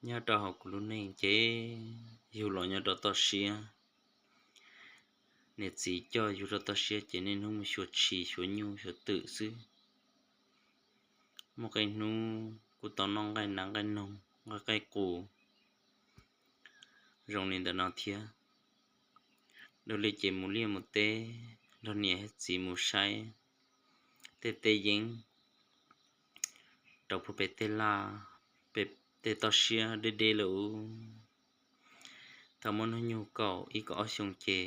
Nyob rau hauv kuv lub neej ces yug los nyob rau toj siab. Niam txiv coj yug rau toj siab ces niaj hnub mus xyuas tshis xyuas nyuj xyuas twm xwb. Muaj qee hnub kuj tau noj nqaij nas nqaij noog nqaij qaij qus zoo li ntawm no thiab. Dua li ces mus liaj mus teb, nrog niam txiv mus saib tej teb yeeb rau puag pem tej laj, pem tej toj siab deb deb lawm. Thaum muaj hnub nyoog kaum ib kaum ob xyoo ces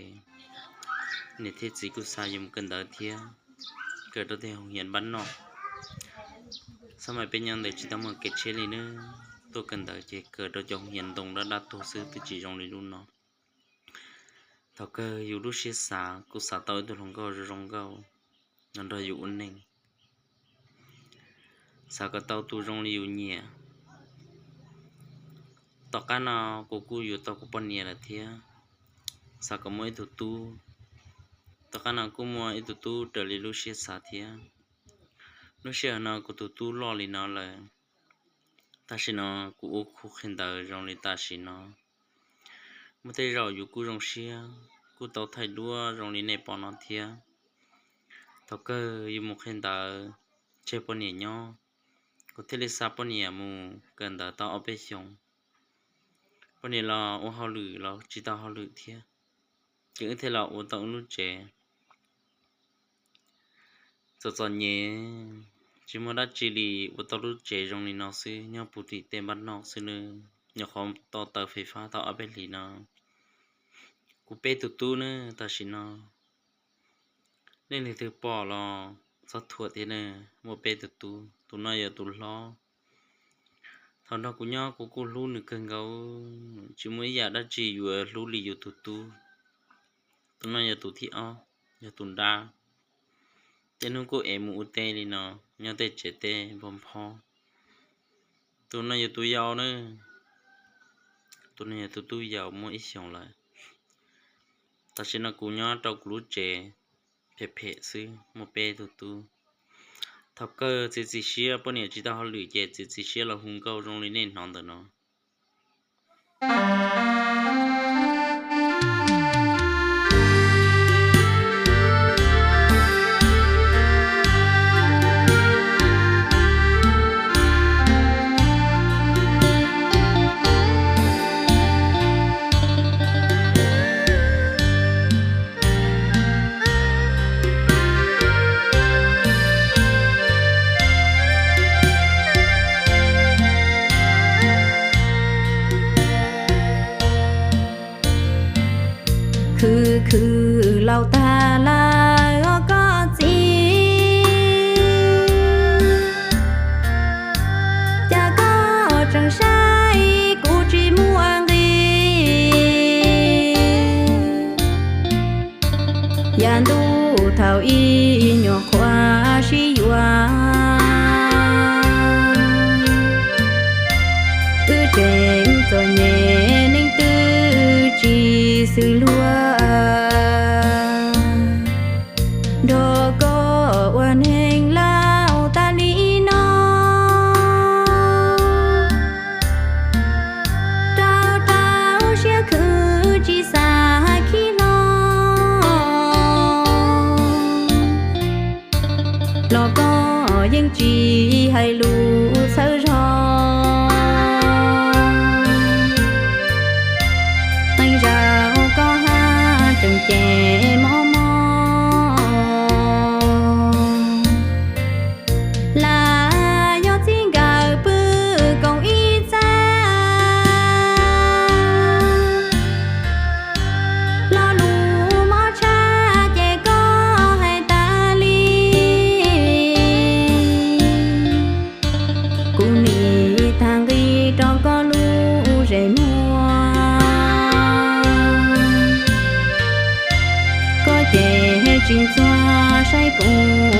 niam thiab txiv kuj xa yus mus kawm ntawv thiab, kawm rau tej hoo hias npab noj. Xab mais peb nyob ntawd tsis tau muaj kev tshiab li nawb, tuaj kawm ntawv ces kawm rau cov hoo hias ntoo dab dab tuag xwb, twb tsis zoo li lub no. Thaum kawg yus lub siab xav kuj xav tau ib tug hluas nkauj zoo zoo nkauj los nrog yus ua neej, xav kom tau tus zoo li yus nyiam. Tom qab no kuv kuj yuav tau kuv poj niam lawm thiab, xav kom muaj ib tug tub. Tom qab no kuj muaj ib tug tub raws li lub siab xav thiab. Lub sij hawm no kuv tus tub loj li no lawm. Tam sim no kuv ua khub qhia ntawv zoo li tam sim no, muaj tej zaum yus kuj zoo siab, kuj tau thaij duab zoo li nej pom no thiab. Thaum kawg yus mus qhia ntawv tseg poj niam nyob, kuv thiaj li xa poj niam mus kawm ntawv tau ob peb xyoos. Poj niam los ua hauj lwm los tsis tau hauj lwm thiab, ces wb thiaj los ua tau wb lub tsev. Txom txom nyem, tsis muaj dab tsi li, ua tau lub tsev zoo li no xwb, nyob puv tim tej npab noj xwb nawb. Nyuam qhuav tau taws fais fab tau ob peb hlis no. Kuv peb tus tub nawb, tam sim no nej leej twg pom los txhob thuam thiab nawb, muaj peb tus tub, tus no yog tus hlob. Thaum nrog kuv nyob kuv kuj hlub nws kawg nkaus, tsis muaj ib yam dab tsi yuav hlub li yus tus tub. Tus no yog tus thib ob, yog tus nrab. Tej hnub kuj ev mus ua teb li no, nyob tej tsev teb npog nphob. Tus no yog tus yau na, tus no yog tus tub yau muaj ib xyoos lawm. Tam sim no kuv nyob rau kuv lub tsev phem phem xwb, muaj peb tus tub. Thaum kawg txiav txim siab, poj niam tsis tau hauj lwm ces txiav txim siab los hu nkauj zoo li nej hnov ntawm no. Khwv khwv laus tag lawm os koj txiv, cas koj tseem saib kuv tsis muaj nqis. Yav ntuj thaum ub nyuam qhuav sib yuav, wb tseem txom nyem neeg twb tsis xws luag. Nrog koj ua neeg laus tas li no, rau rau siab khwv tsis xav khib hlo. Los koj yeej tsis hais lus txhawb zog, qee zaum koj haj tseem cem mob mob. Lam yog txij nkawm pw koom ib txaj, lo lus mob tshaj ces koj hais tas li. Kuv nim tag nqi rau koj lub zes muag, koj ces tsis ntxuag saib kuv